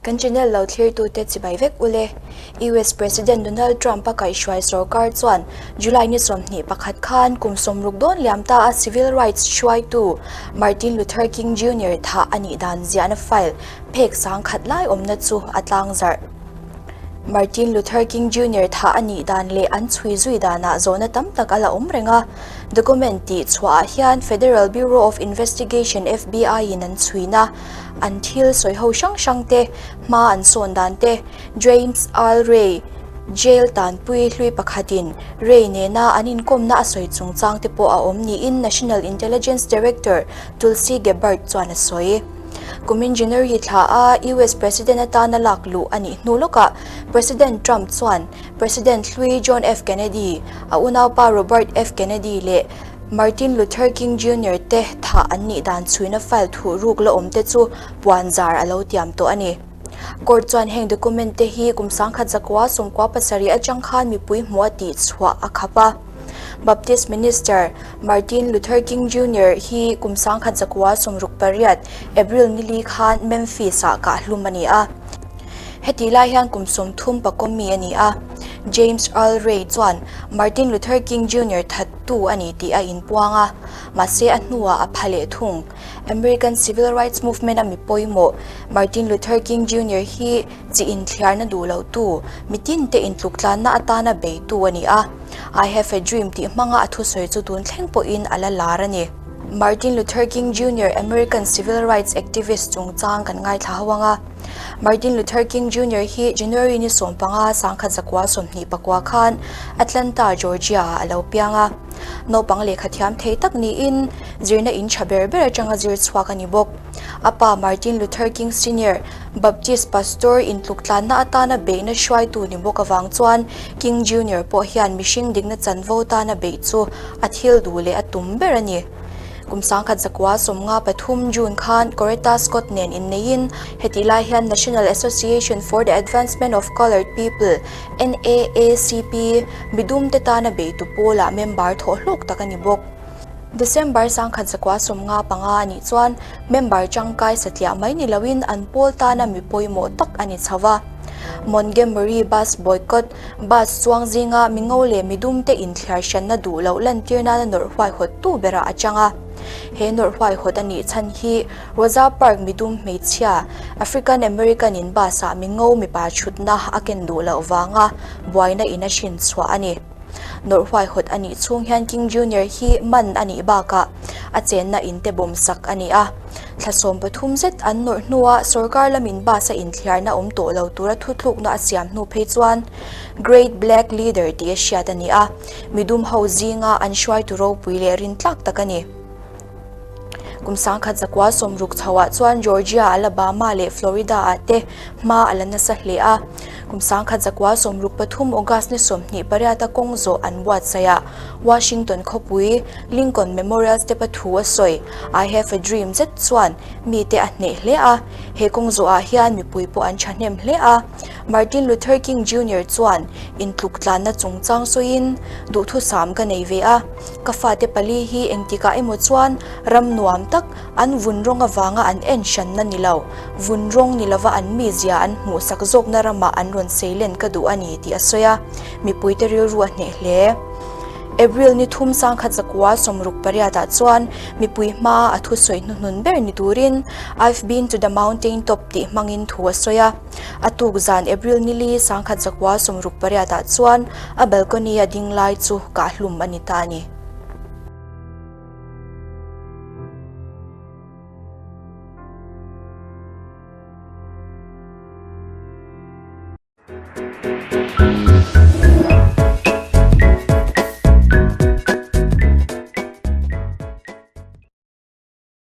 Kan channel lo thlirtute chibai vek ule. US President Donald Trump a kaihhruai sorkar chuan July ni 21 khan kum 60 dawn liam ta a civil rights hruaitu Martin Luther King Jr. Tha anih dan ziahna file phek sang khat lai awmna chu a tlang zarh. Martin Luther King Jr. Tha anih dan leh an chhui zui danah zawhna tam tak a la awm reng a. Document tih chhuah ah hian Federal Bureau of Investigation FBI in an chhuina an thil sawi ho hrang hrang te, hma an sawn dan te, James Earl Ray jail tanpui hlui pakhatin Ray nena an inkawmna a sawi chungchang te pawh a awm niin National Intelligence Director Tulsi Gabbard chuan a sawi. Kumin January thla a US President atana lak luh a nih hnu lawkah President Trump chuan President hlui John F Kennedy, a unaupa Robert F Kennedy leh Martin Luther King Junior te thah an nih dan chhuina file thuh ruk la awm te chu puan zar a lo tiam tawh a ni. Court chuan heng document te hi kum 1997 atang khan mipui hmuh a tih chhuah a khap a. Baptist Minister Martin Luther King Junior hi kum 1968 April nili khan Memphis ah kahhlum a ni a. Heti lai hian kum 30 pakawm mi a ni a. James Earl Ray chuan Martin Luther King Junior thattu a ni tih a inpuang a, mahse a hnuah a pha leh thung. American Civil Rights Movement a mi pawimawh Martin Luther King Junior hi chi inthliarna duh lo tu, mitin te intluktlanna atana beitu a ni a. I have a dream tih hmanga a thusawi chu tun thleng pawhin a la lar a ni. Martin Luther King Junior American Civil Rights activist chungchang kan ngaithla ho ang a. Martin Luther King Junior hi January ni 15 1924 khan Atlanta, Georgia ah a lo piang a. Naupang lehkha thiam thei tak niin zirna in tha ber ber atanga zir chhuak a ni bawk. A pa Martin Luther King Senior, Baptist pastor intluktlanna atana beihna hruaitu ni bawk awang chuan King Junior pawh hian mihring dikna chanvo tana beih chu a thil duh leh a tum ber a ni. Kum 1953 June khan Coretta Scott nen inneiin heti lai hian National Association for the Advancement of Colored People NAACP midum te tana beitu pawlah member thawh hlawk tak a ni bawk. December 1955 anih chuan member tangkai satliah mai ni loin an pawl tana mi pawimawh tak a ni chho a. Montgomery bus boycott bus chuang zinga mi ngo leh midum te inthliar hranna duh loh lantir nana nawrh huai hawt tu berah a chang a. He nawrh huai hawt anih chhan hi Rosa Park midum hmeichhia African American in bus ah mi ngo mipa thutna a ken duh loh vanga buaina in a hrin chhuah a ni. Nawrh huai hawt anih chhung hian King Junior hi man anih bakah a chenna in te bawm sak a ni a. Thla 13 zet an nawrh hnuah sarkar lamin bus a inthliarna awm tawh lo tura thuthlukna a siam hnu phei chuan Great Black Leader tih a hriat a ni a. Midum ho zinga an hruaitu ropui leh rin tlak tak a ni. Kum 1960 chhoah chuan Georgia, Alabama leh Florida ah te hma a la nasa hle a. Kum 1963 August ni 28 a kawng zawh an buatsaih ah Washington khawpui Lincoln Memorial step a thu a sawi I have a dream zet chuan mi te a hneh hle a. He kawng zawh ah hian mipui pawh an thahnem hle a. Martin Luther King Junior chuan intluktlanna chungchang sawiin duhthusam ka nei ve a. Ka fate pali hi engtikah emaw chuan ram nuam tak an vun rawng awanga an en hranna ni lo, vun rawng ni lova an mizia an hmuh sak zawkna ramah an rawn seilen ka duh a ni tih a sawi a, mipuite rilru a hneh hle. April ni 3 1968 ah chuan mipui hma a thusawi hnuhnun ber ni turin I've been to the mountain top tih hmangin thu a sawi a. A tuk zan April ni li 1968 ah chuan a balcony a ding lai chu kahhlum a ni ta a ni.